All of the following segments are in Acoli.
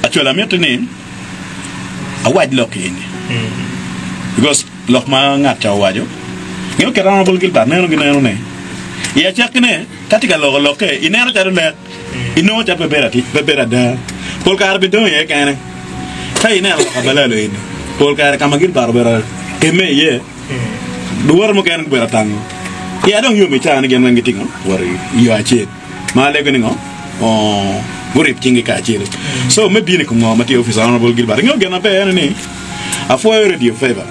Actually amiti ni awac lok eni because lok ma ngat ca owaco ngeyo kit Honourable Gilbert neno gi neno ne i acakki ne ka tye ka loko lokke ineno calo lek inongo calo pe bedo atir pe bedo ada pol kare bi dong iye kene ka ineno lok abalalo eni pol kare ka ma Gilbert obedo kemme iye luwote mukene gubedo atango iya dong yom i caa ni gin weng gitye ngo wot i yo acel. Ma alego ni ngo? Oo, gurib cinggi kacel. So, me bino i kom ngo ma tye i opic Honourable Gilbert, ingeyo gin maber ene ni, apwoyo Radio Favor.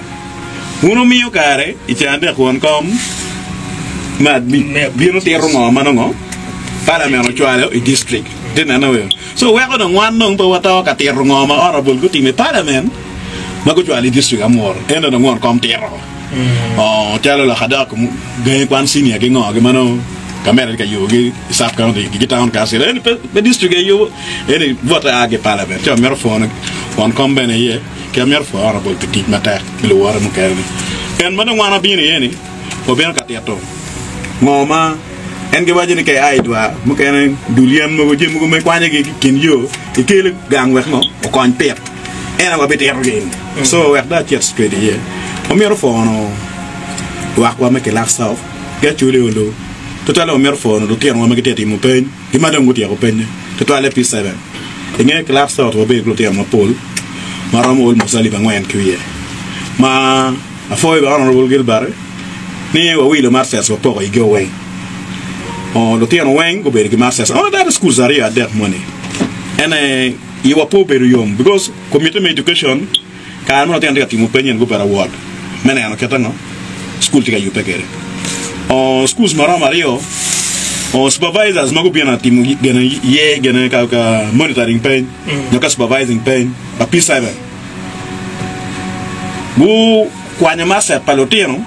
Wun wumiyo kare i ceng adek won kom me abic bino tito ngo ma nongo Parliament ocwalo i district. Itye neno weo? So, weko dong wan dong pe wato ka tito ngo ma Honourable gutimo i Parliament ma gucwalo i district Amuru. Ento dong won kom tito. Oo, calo lok adok gangi kwan senior ki ngo gi ma nongo Kamera tye ka yubogi i sub county ki town council eni pe district aye yubo eni bwote a ki i parliament ci amito pwono won kom bene iye ki amito pwoyo honorable pi tic matek ki luwote mukene ni en ma dong wan wabino iye ni wabino ka tito ngo ma en giwaco ni ka ia i dwar mukene dul yen mogo jami mogo ma ikwanyogi ki kin yo ikelo gang wek ngo okony pit en aye wabitito gin so wek dong acit straight iye wamito pwono lwakwa me Kilak South. Ki Acholi olo, tutwalle wamito pwono lutinowa ma gitye ka timo peny ki ma dong gutyeko penye, tutwalle P7. I nge kilac South wabedo ki lutino mapol ma romo almost alip angwen ki wiye. Ma apwoyo bene Honourable Gilbert ni wawilo matsets wapoko igi weng. Lutino weng gubedo ki matsets. Only that schools aryo adek moni ene iwa pe obedo yom because committee me education Kare ma lutino tye ka timo peny eni gubedo awot me neno kit ango cukul tye ka yubbe kwede. Schools ma romo aryo, supervisors ma gubino ka timo gine ye gine ka monitoring peny nyo ka supervising peny pa P7 gukwanyo maset pa lutino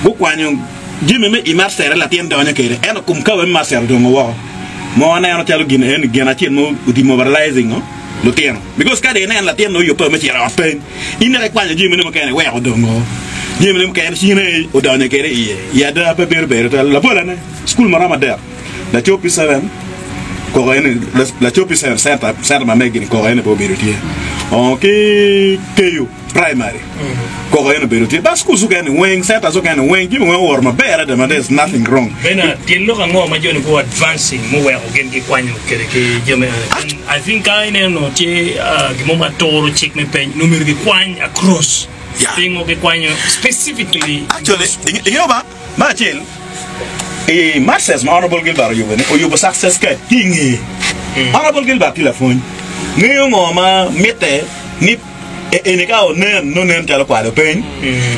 gukwanyo jami me i maset latin donyo kwede ento kom cover me maset odongo woko ma waneno calo gin eni gin acel ma demoralizing lutino because ka dong ineno latin dong oyubbe me cito i ot peny in dok ikwanyo jamine mukene iweko odongo jamine mukene ci in aye odonyo kwede iye i ada pe bedo ber tutwal labolane cukul ma romo adek laco P7 koko eni laco P7 center center ma megi ni koko eni pe obedo tye ki keyo Primary koko en obedo tye but schools okene weng centers okene weng jami weng owoto maber adada ma there is nothing wrong. Bernard, tyen lok ango ma joni gu advancing muweko gin gikwanyo kede ki jami eni? I think ka ineno tye gin mo ma turo cik me peny nongo myero gikwany across. Yeah. Pingo gikwanyo specifically Actually, ingeyo ba, me acel, i Masters ma Honourable Gilbert oyubo ni, oyubo success card ki i ngeye. Honourable Gilbert tye lapwony, ngeyo ngo ma mitte ni Eni ka onen, nongo nen calo kwalo peny.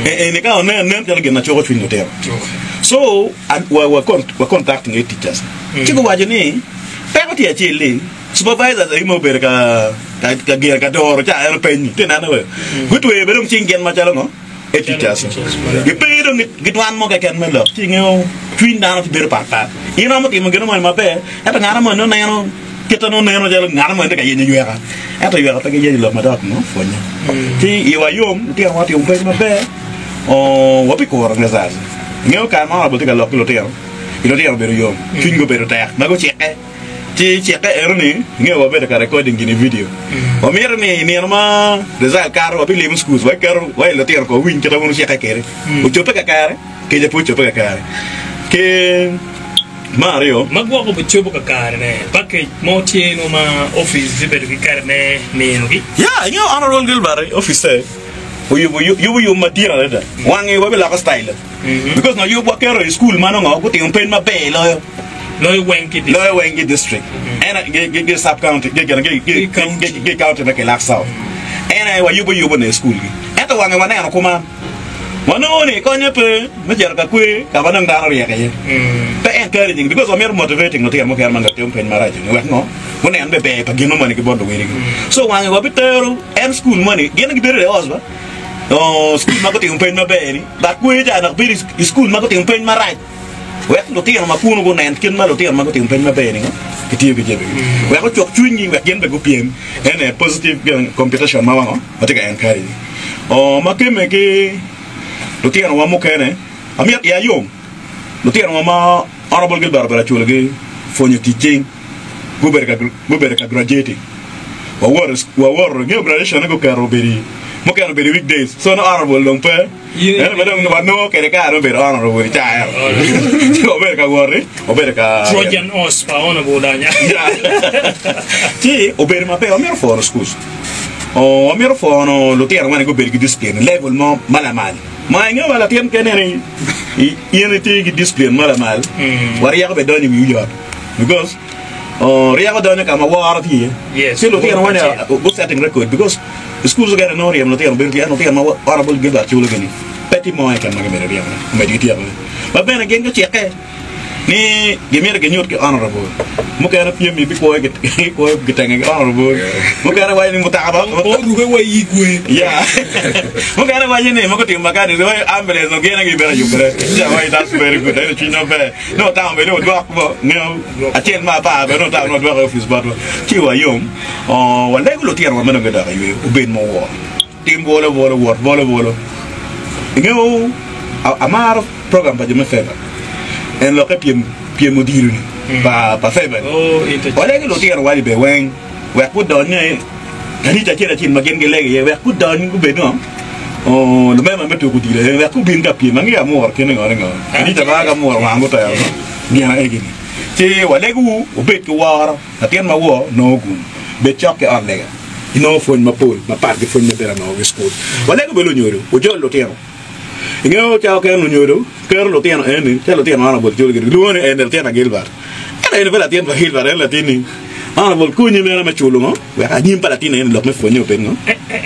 Eni ka onen, nen calo gin ma cuko cwiny lutino. So, wa contact nge teachers. Ci guwaco ni, peko tye acel ni, supervisors aye ma obedo ka ka ka doro ca en peny-ni. Itye neno we? Gutweyo bene dong cing gin macalo ngo? E teachers. Gipe dong ki dwan mo keken me lok. Ci ingeyo cwiny dano ci bedo pat pat. In romo timo gin moni maber, ento ngat moni nongo neno Kite nongo neno calo ngat moni tye ka yenyo yweka, ento yweka pe giyenyo lok madok nongo pwonye. Ci iwa yom, lutinowa otimo peny maber, wabikuro results. Ingeyo kare ma Honourable tye ka lok ki lutino, i lutino obedo yom, cwinygi obedo tek ma gucikke. Ci cikke eno ni, ingeyo wabedo ka recording gin i video. Wamito ni i nino ma result kato wabilimo schools, waketo wa i lutino kong owiny kit ma wun wucikke kwede. Ocobbe kakare, kece pe ocobbe kakare. Ki. Me aryo. Ma gwoko bicobo kakare ne. Package mo tye no ma office bibedo ki kare me mino gi. Ya, ingeyo Honourable Gilbert office oyubo yubo yub madit adada. Wange wabiloko style because nongo yub waketo i school ma nongo gutimo peny maber loyo. Loyo weng ki district. Loyo weng ki district. En gi gi sub county gi gi gi gi county me Kilak South. En aye wayubo yubo ne i school gi. Ento wange waneno kuman. Wanongo ni konye pe me cito ka kwer ka ma dong dano ryek iye. Pe encouraging because wamito motivating lutino mukene ma gitimo peny maraco ni wek ngo gunen be ber pa gin moni ki bot luwedigi. So wange wabitero en school moni gin gibedo i os ba oh, school ma gutimo peny maber ni but kwer ca dok bedo i school ma gutimo peny marac wek lutino ma kunu gunen kit ma lutino ma gutimo peny maber ni ngo gitiyo ki jamigi wek ocuk cwinygi wek gin bene gupyem en aye positive competition ma wango watye ka encourage. Oo, ma kemme ki lutinowa mukene, amito iya yom, lutinowa ma Honourable Gilbert obedo aculogi pwonyo tic cing. Gubedo ka gubedo ka graduating. Wawoto wawoto ingeyo graduation ne guketo obedo i mukene obedo i weekdays so ni honorable dong pe ento pe dong wanongo kede kare me bedo honorable i caa eno ci wabedo ka wot-ti wabedo ka Trojan horse pa honorable anya. Ci obedo maber wamito pwono schools oh wamito pwono lutino wa ni gubedo ki discipline level mo ma lamal ma ingeyo wa latin kene ni in itye ki discipline ma lamal wa ryeko bene donyo i wi oyot because Ryeko donyo ka ma woro tye iye. Ci lutino wani gu setting record because i schools mukene nongo ryemo lutino bedo tye ento lutino ma honorable Gilbert culo gini pe tye mo keken ma gimito ryemo ne omedo ki tyeko ne. Ma bene gin gucikke ni gimito ginyut ki honorable mukene pyem i bikwoyo gikwoyo gitenge ki honorable mukene waco ni mutoka ba Oruke wa i gwe. Yeah. Mukene waco ni mogo timo makani ambulance no gin aye gibedo yubere. Yeah, why that's very good. Ento cwinywa ber. Nongo otamo bene ni odwok bo ngeyo acel me apar bene nongo otamo ni odwok i opic botwa. Ci wayom, walego lutinowa ma dong gidok i yweyo obed ma owor. Tim bwolo bwolo, wot bwolo bwolo. Ingeyo, amaro program pa jo me Favor. En lokke pyem, pyem odilo ni pa, pa Favor ni. Walego lutinowa ni bene weng wek gudony Kanica acel acel ma gin gilego iye wek gudony gubed ngo? Lumema me tuko odilo aye wek gubin ka pyem. Angeyo amuro kine ngo ni ngo. Kanica ma ka amuro wang gutero ngo gin aye gini. Ci walegowu wubed ki woro. Latin ma wor nongo gum. Bed cok ki ot lega. Inongo pwony mapol mapat ki pwony ma ibedo ka nongo ki i cukul. Walego bene lunyodo wujol lutino. Ingeyo cawa kene lunyodo keto lutino eni calo lutino man obol col gini gilwongo ni eni latin pa Gilbert. Ento eni pe latin pa Gilbert en latinni. Man obol konyi mere me culo ngo wek anyim pa latin eni lok me pwonye obed ngo.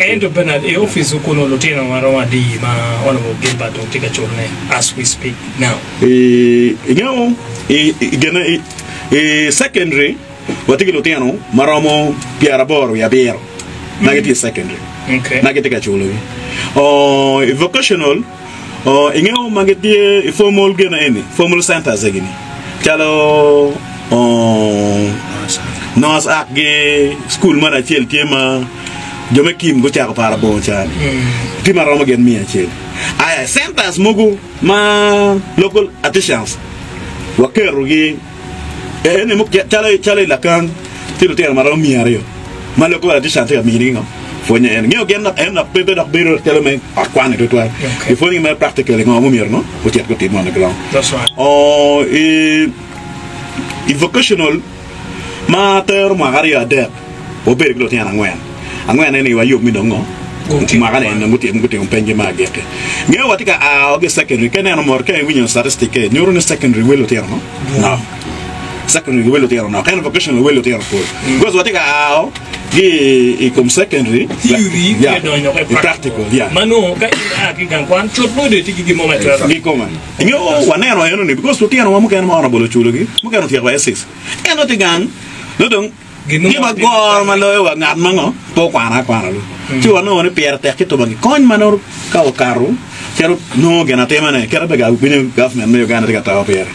Ento Bernard i opic wu kunu lutino ma romo adi ma Honourable Gilbert dong tye ka culone as we speak now? Ingeyo i gine i secondary watye ki lutino ma romo 87 ma gitye i secondary ma gitye ka culogi. I vocational ingeyo ma gitye i formal gin eni formal centers egini calo Noah's Ark gi school moni acel tye ma jo me Kim gucako paro bongo cani tye ma romo gin 100. Aya centers mogo ma local artisans waketogi Eni calo i Lakang tye lutino ma romo 200 ma local artisan tye ka minigi ngo pwonye en ngeyo gin dok en dok pe dok bedo calo me ot kwan-ni tutwal gipwonyogi mere practically ngo ma myero ngo gucit gutim on the ground i vocational ma tero mwaka aryo adek wabedo ki lutino angwen angwen eni wayub me dong ngo mwaka ni en dong gutimo penygi me agikki ngeyo watye ka ao ki i secondary ka ineno mot ka iwinyo statistic ke nyuto ni secondary wel lutino ngo nok secondary wel lutino nok ento vocational wel lutino pol because watye ka ao ki i kom secondary Theory yeah, ki donyo i i practical yeah. Ma nongo ka in a ki gang kwan cut nongo dong itye ki gin mo ma itwero. Kikome. Nyo waneno eno ni because lutino wa mukene ma honorable oculogi mukene otyeko S6 ento tye gang nongo dong Tye ma goro ma loyo wa ngat ma ngo pe okwano akwana lu. Ci wanongo ni pire tek ki tuba ki kony ma nongo ka okato cito nongo gin atima ne kite bene winyo government me Uganda tye ka too pire.